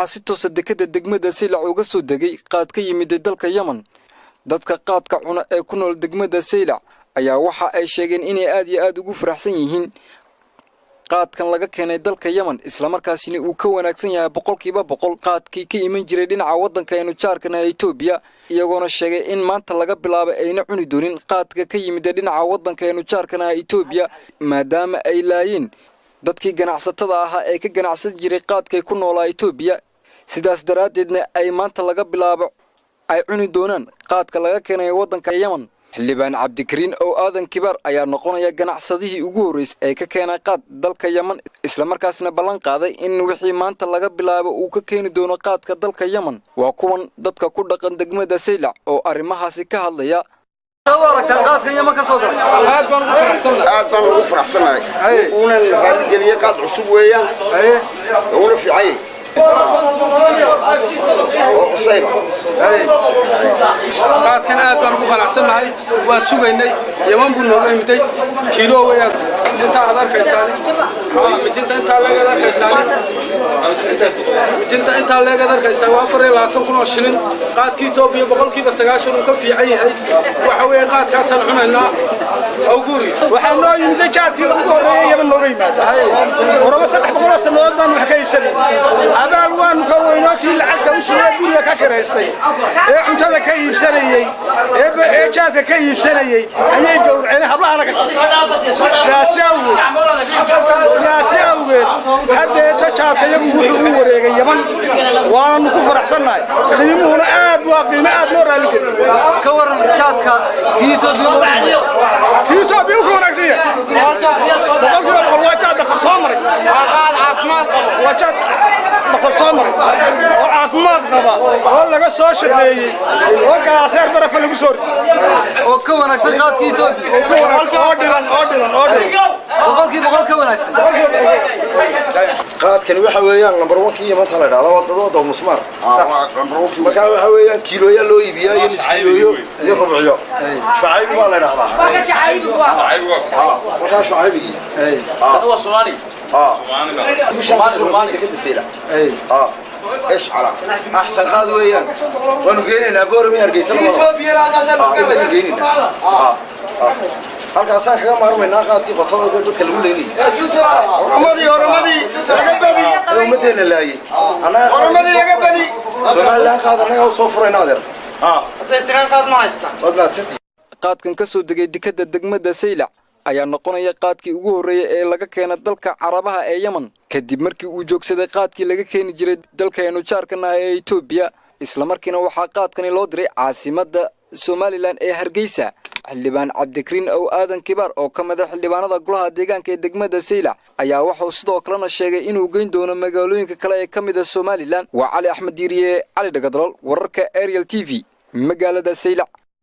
Waxaa si toosa dekadda degmada Saylac uga soo degay qaad ka yimid dalka Yemen. Dadka qaadka cuna ee ku nool degmada Saylac ayaa waxa ay sheegeen inay aad iyo aad ugu faraxsan yihiin qaadkan laga keenay dalka Yemen, islamarkaasina uu ka wanaagsan yahay 100% qaadkii ka iman jiray dhinaca waddanka aynu jaarkana Etoobiya, iyagoona sheegay in maanta laga bilaabo ayna cuni doonin qaadka ka yimid dhinaca waddanka aynu jaarkana Etoobiya, maadaama ay laayeen dadkii ganacsatada ahaa ee ka ganacsan jiray qaadkay ku noolaa Etoobiya. Sidaas daraaddeedna ay maanta laga bilaabo ay cuni doonaan qaadka laga keenayo waddanka Yemen. Xildhibaan Cabdikariin oo Aadan Kibaar ayaa noqonaya ganacsadihii ugu horreysay ee ka keenay qaad dalka Yemen, islamarkaasna ballan qaaday in wixii maanta laga bilaabo uu ka keeni doono qaadka dalka Yemen. Waa kuwan dadka ku dhaqan degmada Saylac oo arrimahaasi ka hadlaya. Qaadkan Yemen ka soo galay aad baan ugu faraxsanahay, aad baan ugu faraxsanahay, uunan raalligeliyey. Qaad cusub weeyaan, uuna fiicay oo cusayba. Qaadkan aad baan ugu qanacsannahay, waa sugaynay. Yaman buu nooga yimiday. Kiilo weeyaan intaa aad arkaysaan, mijinta intaa leegaad arkaysaan, mijinta intaa leegaad arkaysaa waa 24,000 oo shilin. Qaadkii Etoobiya 90% uu ka fiican yahay. Waxa weeye qaadkaasaan cunaynaa awguri. Waxaa noo yimiday jaadkii ugu horreeyay Yaman nooga yimaada. Horaba 300 oo sannadood baanu wax ka iibsanay. Abaal waanu ka weynoo kii lacagta u shilay, guriga ka kiraystay, ee cuntada ka iibsanayey, ee jaadka ka iibsanayey ayay gowraceen hablahana ka. Sidaasi awgeed haddeeta jaadka iyagu wuxuu u wareegay Yaman, waananu ku faraxsannahay. Qiimuhuna aad waa qiimo aad noo raalligeli. Ka waran jaadka kii Etoobiya loo dhigay? Kii Etoobiya u ka wanaagsan yahay 100%. Waa jaad dhaqar soo maray, waa jaad dhaqar soo maray oo caafimaad qaba oo laga soo shaqeeyey oo galaaseer barafa lagu soo riday oo ka wanaagsan qaadkii Etoobiya, oo dhilan, oo dhilan, oo dhilan, 100% ka wanaagsan. Qaadkani waxa weeyaan number one kii Yamanta la dhahdaa, waa dad wada musmaar. Marka waxa weeyaan kiilooya loo iibiyaa iyo nus kiilooyo iyo rubciyo. Shacaybi baa la dhahdaa. Markaa shacaybigii dekada Sayla ايش على axsan qaad weeyaan. Waanu geenaynaa Boorami, Hargeysa, labadaba geenaynaa. Halkaasaan kaga maarmaynaa qaadkii qotada dadka lagu leynayay. Oromadii, oromadii laga badi ee ummaddeena laayay. Oromadii laga badi. Somaliland qaad annagaa usoo furayna, adeer. Waad mahadsantihi. Qaadkan ka soo degay dekadda degmada Saylac ayaa noqonaya qaadkii ugu horreeyay ee laga keena dalka Carabaha ee Yemen, kadib markii uu joogsaday qaadkii laga keeni jiray dalkaynu jaarka nahay ee Etoobiya. Islamarkiina waxaa qaadkani loo diray caasimadda Somaliland ee Hargeysa. Xildhibaan Cabdikariin ow Aadan Kibaar oo ka mid a xildhibaanada golaha deegaanka ee degmada Saylac ayaa wuxuu sidoo kalena sheegay inuu geyn doono magaalooyinka kale ee ka mid a Somaliland. Waa Cali Axmed Diiriye, Cali Dhagadalool, wararka Ariel TV, magaalada Saylac.